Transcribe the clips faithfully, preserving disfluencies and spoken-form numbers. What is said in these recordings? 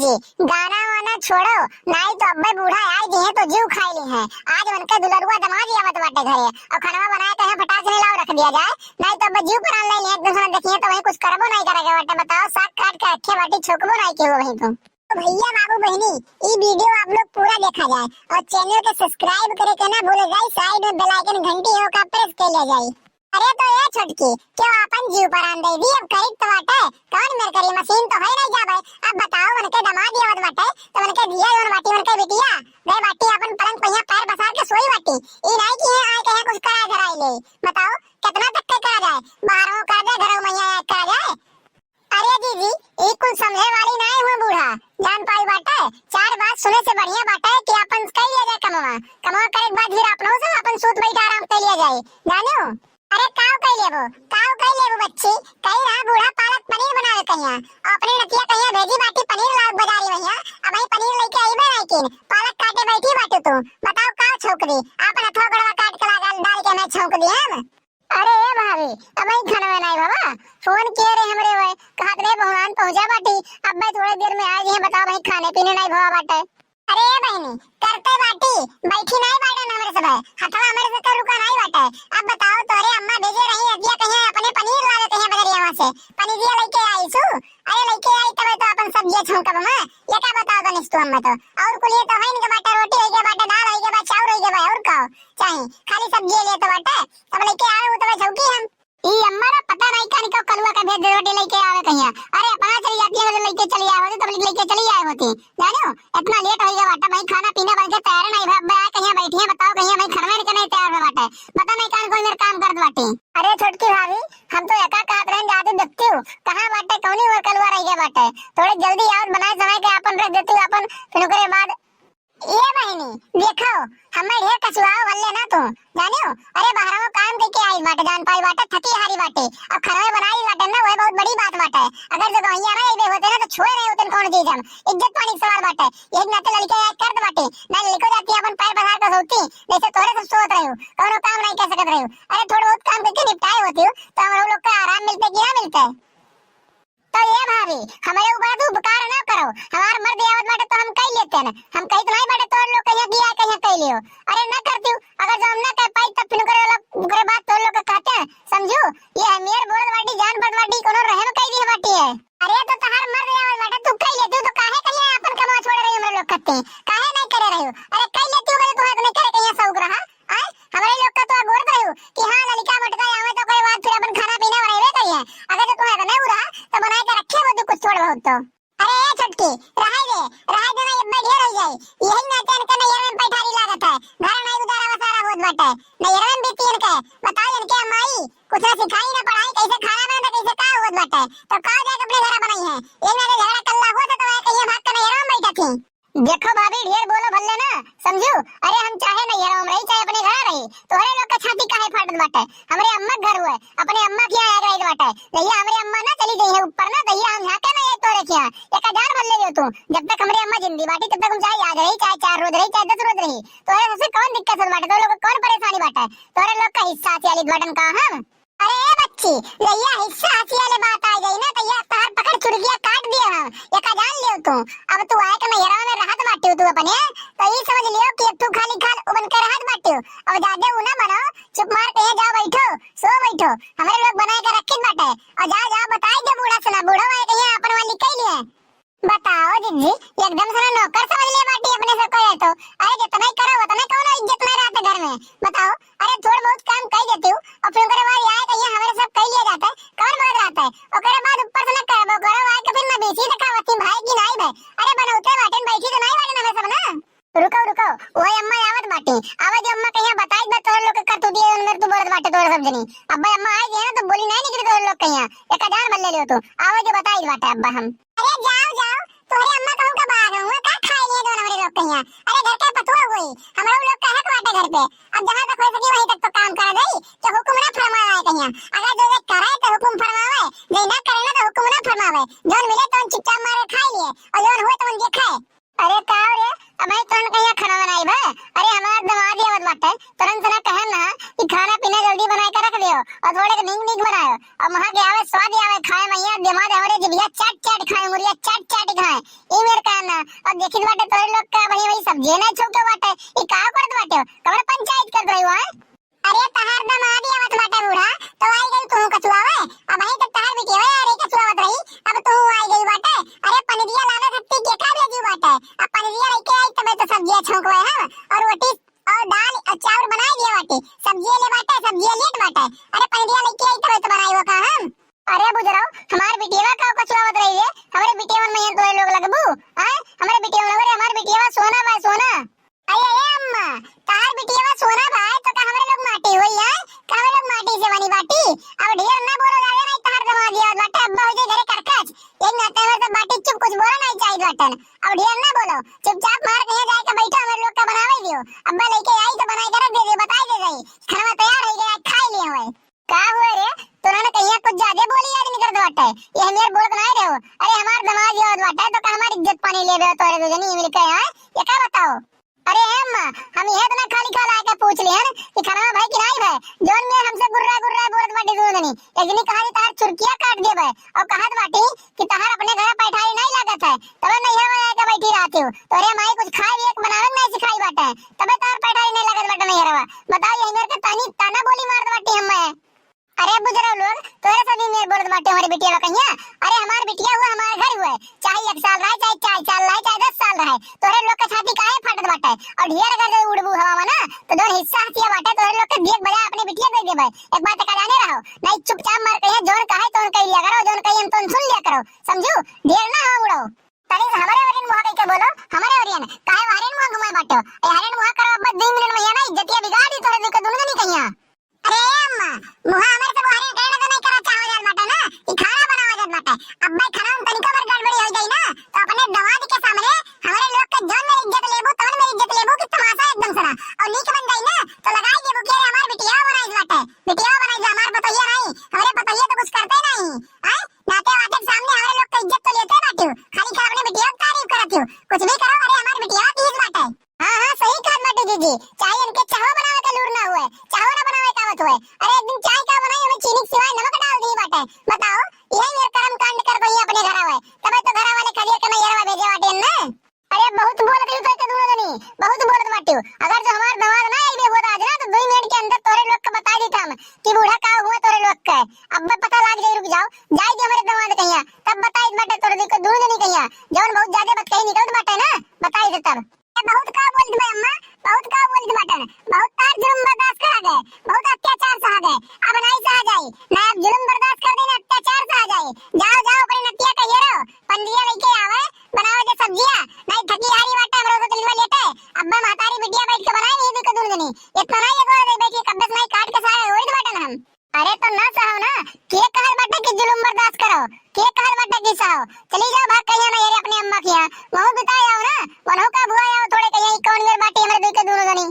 छोटकी, गाना वाना छोड़ो, नाहीं तो अब्बे बूढ़ा आइ जइहैं तो जीव खाइ लिहैं। आज उनके दुलरुआ दमाद आवत बाटे घरे, अउर खनवा बनाए के यहाँ फटाक से लाओ रख दिया जाए, नाहीं तो अब्बे जीव परान लइ लिहैं। एक दिन से देखिहैं तो वहीं कुछ करबो नाहीं करेगा बाटे। बताओ, साग काट के रखे बाटी, छोकबो नाहीं केहू वहीं तो। तो भइया, बाबू, बहिनी, ई video आप लोग पूरा देखा जाए अउर channel के subscribe करे के ना भूले जाए, side में bell icon घंटी है, ओका press कर लिया जाए। अरे तो ए छोटकी, केहू आपन जीव परान दइ दी, अब करिक तो बाटे, कौन मेर करी, मशीन तो है नाहीं जाबे। अब बताओ, उनके दमाद आवत बाटे, तो उनके जिया जौन बाटी, उनके बिटिया, गए बाटी आपन पलंग पहिया पैर पसार के सोई बाटी। ई नाहीं कि है आए कहे कुछ कराए धराए ले। बताओ, कितना तक के करा जाए, बाहरों करा जाए, घरों में यहाँ करा जाए। अरे दीदी, ई कुल समझे वाली नाहीं हुआ बूढ़ा, जान पाई बाटे, चार बात सुने से बढ़िया बाटे कि आपन कइ लिया जाए कमवा। कमवा करे के बाद फिर आपनो से आपन सूत बैठ आराम कइ लिया जाए, जानियो। अरे काव कइ लेबो, काव कइ लेबो बच्ची, कही रहा बूढ़ा पालक पनीर बनावे कहिया, अउर अपने नतिया कहिया भेजी बाटी पनीर लावे बाजारी भइया, अबहीं पनीर लइके आइबे नाहीं किन, पालक काटे बैठी बाटू तू, बताओ काव छौंक दी, आपन हथवा गोड़वा काट के लगा डाल के मैं छौंक दी हम। अरे ए भाभी, अबहीं खनवे नाहीं भवा, फोन किहे रहे हमरे वै, कहत रहे बहुरान पहुँचा बाटी, अब्बे थोड़े देर में आइ जइहैं, बताओ अबहीं खाने पीने नाहीं भवा बाटे। अरे ए बहिनी, करते बाटी, बैठी नाहीं बाटन हमरे सब, हथवा हमरे सब रुका नाहीं बाटे। अब बताओ, तोहरे अम्मा भेजे रही हतिया कहिया अपने पनीर लावे कहिया बजरिया से, पनीरिया लइके आइसु, अरे लइके आई तबे तो आपन सब्जिया छौंकब हम, ये का बताओ तनिस तू हमें तो, अउर कुल ये तो है इनके बाटे, रोटी होइ गया बाटे, दाल होइ गया बा, चाउर होइ गया बा, अउर का चाही, खाली सब्जिया लिए तो बाटे, अब लइके आवे उ तबे छौंकी हम। ई अम्मा ना पता नाहीं कानी कब कलुआ का भेज दे रोटी लइके आवे कहिया। अरे अपना चली जाती है, लइके चली आए होती, तब लइके चली आए होती। जानियो, इतना लेट होइ गया बाटा भाई, खाना पीना बन के तैयार नाहीं भा, अब आए कहिया बैठी हैं, बताओ कहिया भाई, खनवे के नाहीं तैयार भा बाटे। पता नाहीं कान कोई मेर काम करत बाटी। अरे छोटकी भाभी, हम तो एका कहत रहन जाती देखती हूँ, कहाँ बाटे, कौनी ओर कलुआ रहि गया बाटे। थोड़े जल्दी आओ, बनाए बनाए के आपन रख देती हूँ, आपन फिर ओकरे बाद ए बहिनी, देखो, हमें ढेर कसुआओ भल्ले ना तू, जानियो? अरे बहरवो काम कइके आई बाटे, जान पाई बाटे, थकी हारी बाटे, अब खनवे बनाई बाटे ना, वह बहुत बड़ी बात बाटे। अगर जो गवैया ना अइबे होते ना तो छोए रहे होते कौन चीज हम, इज्जत पानी के सवाल बाटे। यही नाते लड़के याद करत बाटे, ना लड़को जाती अपन पैर पसार के सोती, जैसे तोरे सब सोत रहे हो, कौनो काम नाहीं कर सकत रहे हो। अरे थोड़ा बहुत काम कइके निपटाए होती हो तो हम लोग का आराम मिलते कि ना मिलते। तो ए भाभी, हमरे ऊपर तू उपकार ना करो, हमार मर्द आवत बाटे तो हम कइ लेते हैं, हम कहित नाहीं बाटे तोर लोग कहिया किया कहिया कइ लियो। अरे ना करती हूँ, अगर जो हम ना कइ पाई तब फिर ओकरे वाला, ओकरे बाद तोर लोग के कहते हैं, समझू? ये हमेर बोलत बाटी, जान पड़त बाटी, कोनो रहम कइ दी बाटी है। अरे तो तहार मर्द आवत बाटे, तू कइ लेती हूँ तो काहे कहिया आपन कमवा छोड़े रही हमरे लोग खाते, काहे नाहीं करे रही हो? अरे कइ लेती हूँ, बोले तुम्हें इतने करे कहिया शौक रहा। आय, हमरे लोग का तो अगोरत रह्यू कि हाँ, ललिका मोटका आवे तो ओकरे बाद फिर अपन खाना पीना बनावे करिए। अगर जो तुम्हें नहीं उड़ा तो बनाए के रखे वो तो कुछ थोड़ा बहुत तो। अरे ए छोटकी, रहाई दे, रहाई दे ना, इतना ढेर हो जाई। यही ना चैन के नैहर में पैठारी लागत है, घर नहीं गुजारा वसारा होत बाटे। नैहर में बीती इनके, बताओ इनके माई, कुछ ना सिखाई ना पढ़ाई, कैसे खाना बनता, कैसे का होत बाटे, तो का जाके अपने घर बनाई है। यही ना झगड़ा कल्ला होत तो वह कहिए भाग के नैहर में बैठा थी। देखो भाभी, ढेर बोलो भल्ले ना, समझू? अरे हम चाहे नैहरा में रही, चाहे अपने घर रही, तोहरे लोग का छाती काहे फाटत बाटे? हमरे अम्मा के घर हुए, अपने अम्मा के यहाँ आग रही बाटे। जहिया हमरे अम्मा ना चली गई है ऊपर ना, तहिया हम झांके ना ये तोरे के यहाँ। एका जान भल्ले लियो तू, जब तक हमरे अम्मा जिंदी बाटी, तब तक हम चाहे आज रही, चाहे चार रोज रही, चाहे दस रोज रही, तोहरे सबसे कौन दिक्कत होत बाटे? तोहरे लोग का कौन परेशानी बाटे? तोहरे लोग का हिस्सा से आलित बाटन का हम? अरे ए बच्ची, जहिया हिस्सा हसिया ले बात आ गई ना, तहिया तहार पकड़ चुरगिया काट दिए हम। एका जान लियो तू, अब तू आए के नैहरा में रहत बाटियो तू अपने, तो ई समझ लियो कि तू खाली खाल उबन के रहत बाटियो। अब ज्यादा ऊ ना बनो, चुप मार के यहाँ जाओ बैठो, सो बैठो, हमरे लोग बनाए के रखित बाटे। और जाओ जाओ बताई दे बूढ़ा से ना, बूढ़ो आए के यहाँ अपन वाली कह लिए। बताओ जिज्जी, एकदम से ना नौकर समझ ले बाटी अपने सब को। तो अरे जितना ही करो उतना कौनो इज्जत नहीं रहते घर में। बताओ, अरे थोड़ा बहुत काम कर देती हूँ और फिर ओकरे बाद आए कहिए हमरे सब कर लिया जाता है, कौन बोलत रहता है? ओकरे बाद ऊपर से ना करबो करो, आए के फिर ना बेसी दिखावती भाई की नाई भाई। अरे बनौते बाटे, बैठी तो नहीं बाटे हमें सब ना। रुको रुको, वही अम्मा आवत बाटी, आवे जो अम्मा कहिया बताई बा तोहर लोग के करतूत, ये उनमें तू बोलत बाटे तोहर सब जनी। अब्बा अम्मा आई गई ना तो बोली नहीं निकली तोहर लोग कहिया, एक हजार बल्ले लियो तू, आवे जो बताई बाटे अब्बा हम। अरे जाओ जाओ, तोहरे अम्मा कहूँ का बाहर हुआ का खाए लिए दोनों हमरे लोग कहिया। अरे घर के पतुआ हुई, हम लोग लोग का हक बाटे घर पे। अब जहाँ तक हो सके वहीं तक तो काम कर दई, तो हुक्म ना फरमावे कहिया। अगर जो वे करे तो हुक्म फरमावे, जो ना करे ना तो हुक्म ना फरमावे। जौन मिले तौन चुपचाप मारे खाई लिए और जौन हुए तौन जे खाए। अरे का रे, अबे तोन कहिया खाना बनाई बे? अरे हमार दमाद आवत बाटे, तुरंत ना कहे ना कि खाना पीना जल्दी बनाए के रख दियो और थोड़े के नीक नीक बनायो। अब वहाँ के आवे स्वाद आवे खाए में, यहाँ दमाद हमारे जिभिया चाट चाट खाए, मुरिया चाट चाट हाँ, ई मेर का ना, अब देखित बाटे तोरे लोग का भाई, भाई सब्जी ना छौके बाटे, ई का करत बाटे, कवन पंचायत करत रही हो, हैं? अरे तहार दमाद आवत बाटे बूढ़ा, तो आई गई तू कचुआवे, अब वहीं तक तहार बिटिया आ रही कचुआवत रही, अब तू आई गई बाटे। अरे पनिरिया लाना धरती के का भेजी बाटे, अब पनिरिया लेके आई तबे तो सब्जिया छौंकवे हम, और रोटी और दाल और चाउर बनाई दिया बाटे, सब्जिया ले बाटे, सब्जिया लेट बाटे। अरे पनिरिया लेके आई तबे तो बनाई वो का हम। अरे बुजराव, हमार बिटिया का कचुआवत रही है, हमरे बिटिया मन में तोरे लोग लगबू, हैं? हमरे बिटिया मन, अरे हमार बिटिया सोना बा, सोना। अरे, अरे अम्मा, तहार बिटिया सोना बा, तो का हमरे लोग माटी होई है? का हमरे लोग माटी से बनी बाटी? अब ढेर ना बोलो, ज्यादा नहीं तहार दमाद आवत बाटे, अब्बा हो जाई घरे करकच। यही नाते हमरे सब बाटी चुप, कुछ बोला नहीं चाहिए बाटन। अब ढेर ना बोलो, चुपचाप मार कहीं जाए के बैठो, हमरे लोग का बनावे दियो। अब्बा लेके आई तो बनाई के रख दे दे, बताई दे जाई। खाना तैयार हो गया, खाई लिए हुए। का हुए रे? तोरा ने कहिया कुछ ज्यादा बोली याद निकलत बाटे। ये हमेर बोलत नाई रहो। अरे हमार दमाद आवत बाटे तो का हमार इज्जत पानी लेबे तोरे दो जनी मिलके, हैं? ये का बताओ? अरे अम्मा, हम ये इतना खाली खाल आके पूछ लिहन कि खाना भाई कि नाई भाई? जौन में हमसे गुर्रा गुर्रा बोलत बाटे दो जनी। एक जनी कहा कि तार चुरकिया काट देबे और कहत बाटी कि तहार अपने घर पैठारी नहीं लागत है, तबे नैहर में आके बैठी रहती हो। तोरे माई कुछ खाए भी एक बनावे के नहीं सिखाई बाटे, तबे तहार पैठारी नहीं लागत बाटे नैहरवा। बताओ, ये मेरे के तानी ताना बोली मारत बाटी हमें। अरे बुजराव लोग, तोरे सभी मेर बोलत बाटे हमारे बिटिया बा कहिया। अरे हमार बिटिया हुआ हमारे घर हुआ, चाहे एक साल रहे, चाहे चार साल रहे, चाहे दस साल रहे, तोरे लोग के छाती काहे फाटत बाटे? और ढेर अगर जो उड़बू हवा में ना, तो जौन हिस्सा हसिया बाटे तोरे लोग के देख बजा अपने बिटिया दे देबे। एक बात का जाने रहो, नहीं चुपचाप मार कहिया, जौन कहे तौन कह लिया करो, जौन कही हम तौन सुन लिया करो, समझू? ढेर ना हो उड़ो। तनी से हमरे ओरियन मुहा कइके बोलो, हमरे ओरियन। काहे हरेन मुहा घुमाए बाटो? ए हरेन मुहा करो, अब दो मिनट में यहाँ ना इज्जतिया बिगाड़ दी तोरे दुके दुनो जनी कहिया। अरे अम्मा, मुहा हमरे से हरेन कहना तो नहीं करा चाहो जात बाटे ना, कि खाना बनावा जात बाटे। अब भाई खाना में तनिको अगर गड़बड़ी हो जाई ना, तो अपने दमाद के सामने हमरे लोग के जौन मेरी इज्जत लेबू, तौन मेरी इज्जत लेबू कि तमाशा एकदम से ना। और नीक बन जाई ना, तो लगाई देबू कि अरे हमार बिटिया बनाई बाटे, बिटिया बनाई जा, हमार बतैया नहीं, हमरे बतैया तो कुछ करते नहीं, हैं? नाते वाते के सामने हमरे लोग के इज्जत तो लेते बाटियो, खाली खाली अपने बिटिया के तारीफ करत हो। कुछ भी करो, अरे हमार बिटिया तीज बाटे। हाँ, हाँ, सही कहत बाटे जीजी, चाय इनके चाहो बनावे का लूर ना हुए, चाहो ना बनावे का आवत हुए। अरे एक दिन चाय का बनाई, हमें चीनी के सिवाय नमक डाल दी बाटे। बताओ, यही मेरे कर्म कांड कर गई अपने घर आवे, तबे तो घर वाले खलिया के नैहरवा भेजे बाटे ना। अरे बहुत बोलत रही तो दुनो जनी, बहुत बोलत बाटियो। अगर जो हमार दमाद ना आइबे होत आज ना, तो दो मिनट के अंदर तोरे लोग के बता देत हम कि बूढ़ा का हुआ तोरे लोग के। अब पता लाग जाई, रुक जाओ, जाई दे हमरे दमाद कहिया, तब बताई बाटे तोरे दुके दुनो जनी कहिया। जौन बहुत ज्यादा बतकही निकलत बाटे ना, बताई दे तब। बहुत का बोलत बा अम्मा, बहुत का बोलत बाटन, बहुत तार जुल्म बर्दाश्त करा गए, बहुत अत्याचार सहा गए, अब नहीं सहा जाई, ना अब जुल्म बर्दाश्त कर देना, अत्याचार सहा जाई। जाओ, जाओ, अपने नतिया कहिए रहो, पंडिया लेके आवे, बनावे जे सब्जिया, नहीं थकी हारी बाटे, हमरो से चलवा लेटे, अब्बा महतारी बिटिया बैठ के बनाए नहीं दुके दुनो जनी, इतना नहीं एगो दे बैठ के कब्बे से नहीं काट के सारे ओढ़ बाटन हम। अरे तो ना सहो ना, के कहल बाटे कि जुलुम बर्दाश्त करो, के कहल बाटे कि सहो? चली जाओ भाग कहिया ना, ये रे अपने अम्मा के यहाँ, वहू बिता आओ ना, वनहु का भुआ आओ थोड़े कहिया, ई कौन मेर बाटे हमरे दुके दुनो जनी।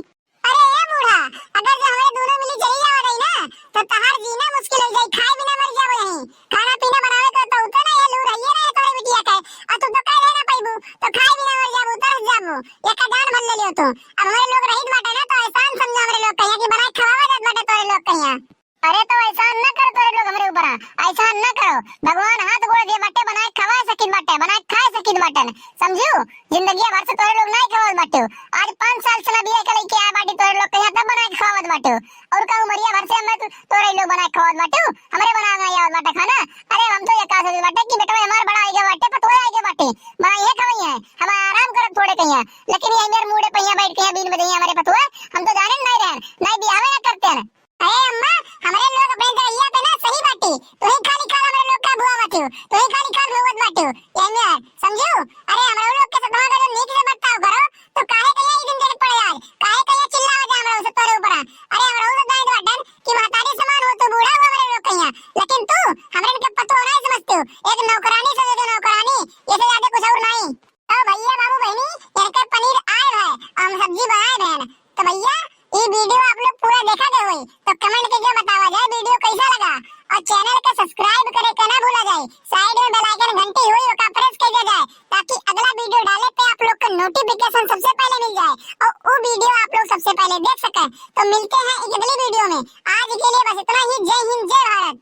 अरे ए बूढ़ा, अगर जो हमरे दुनो मिली चली जाओ रही ना, तो तहार जीना मुश्किल हो जाई, खाए बिना मर जाओ यहीं। खाना पीना बनावे तो, तो उतना ये लूर है, ये रहे तोरे बिटिया के, और तू तो कह लेना पैबू, तो खाए बिना मर जाबू, तरस जाबू, ये का जान भर ले लियो तू। अब हमरे लोग रहित बाटे ना, तो एहसान समझो हमरे लोग कहिया कि बनाए खवावा जात बाटे तोरे लोग कहिया। अरे तो एहसान ना करो तोरे लोग हमरे ऊपर, एहसान ना करो। भगवान हाथ गोड़ दिए बाटे, बनाए खवाए सकित बाटे, बनाए खाए सकित बाटन, समझू? जिंदगिया भर से तोरे लोग नाई खवाल बाटे। आज पाँच साल से ना बिया के लेके आए बाटे तोरे लोग कहिया, तब बनाए खवावत बाटे। और का उमरिया भर से हमें तो, तोरे लोग बनाए खवावत बाटे, हमरे बनाए आवत बाटे खाना। अरे हम तो ये कहा सोचत बाटे कि बेटवा हमार बड़ा आइगा बाटे, पतोह आइगा बाटे, बनाए खवाई है, हम आराम करब थोड़े कहिया। लेकिन ये मेरे मुड़े पहिया बैठ के यहाँ बीन में दहिया हमारे पतोह, हम तो जाने नहीं रहन, नहीं बियाहे ना करते हैं। अरे अम्मा, हमरे लोग अपने दहिया पे ना सही बाटे। तू ही खाली खाल हमरे लोग का भुआ बाटे हो, तू ही खाली खाल भुआ बाटे हो। ये में है, समझू? अरे हमरे लोग के साथ हमारे लोग नीक से बर्ताव करो, तो काहे के लिए ई दिन जरूरत पड़े आज? काहे के लिए चिल्लावे जा हमरे से तोरे ऊपर? अरे हमरे लोग दाई बाटन कि महतारी समान हो, तू बूढ़ा हो हमरे लोग कहिया, लेकिन तू हमरे के पतोह नहीं समझते हो। एक नौकरानी समझते हो, नौकरानी, ये से ज्यादा कुछ और नहीं। तो भैया, बाबू, बहनी, इनके पनीर आए है और हम सब्जी बनाए हैं। तो भैया, ये वीडियो आप लोग पूरा देखा गए हुई, तो कमेंट करके बतावा जाए वीडियो कैसा लगा, और चैनल का सब्सक्राइब करे के ना भूला जाए। साइड में बेल आइकन घंटी हुई, ओका प्रेस कर दिया जाए, ताकि अगला वीडियो डाले पे आप लोग का नोटिफिकेशन सबसे पहले मिल जाए और वो वीडियो आप लोग सबसे पहले देख सके। तो मिलते हैं एक अगली वीडियो में, आज के लिए बस इतना ही। जय हिंद, जय भारत।